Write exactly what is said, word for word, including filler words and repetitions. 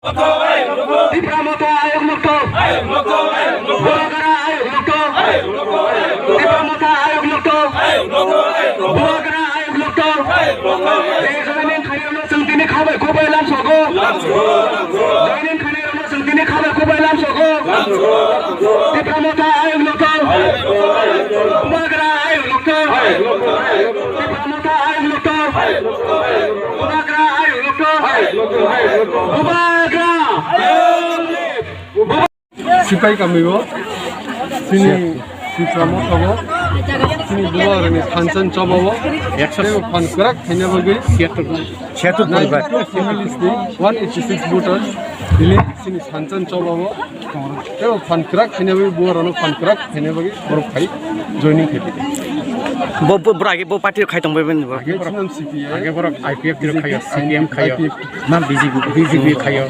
Tipra Motha Ayog Lokto. Bubagra Ayog Lokto. Tipra Motha Ayog Lokto. Bubagra Ayog Lokto. Joining khairokno chwng tini khabai kubai lamsogo. Joining khairokno chwng tini khabai kubai lamsogo. Tipra Motha Ayog Lokto. Bubagra Ayog Lokto. Tipra Motha Ayog Lokto. Bubagra Ayog Lokto. Bubagra. Sipai kamio, chini Tipra Motha o, chini Bubagrani thansa ni choba o, teibo phan kwrak khaina bagwi, Seattle poribar. Families ni one eighty six voters, tini chini thansa ni choba o, teibo phan kwrak khaina bagwi, Bubagrano phan kwrak khaina bagwi borok phai joining khaidi. Bo, bo, borok age bo party khai tong bai bini bo. Age borok C P I M. Age borok I P F tiro khayo, C P M khayo. I P F. Na B J P. B J P khayo.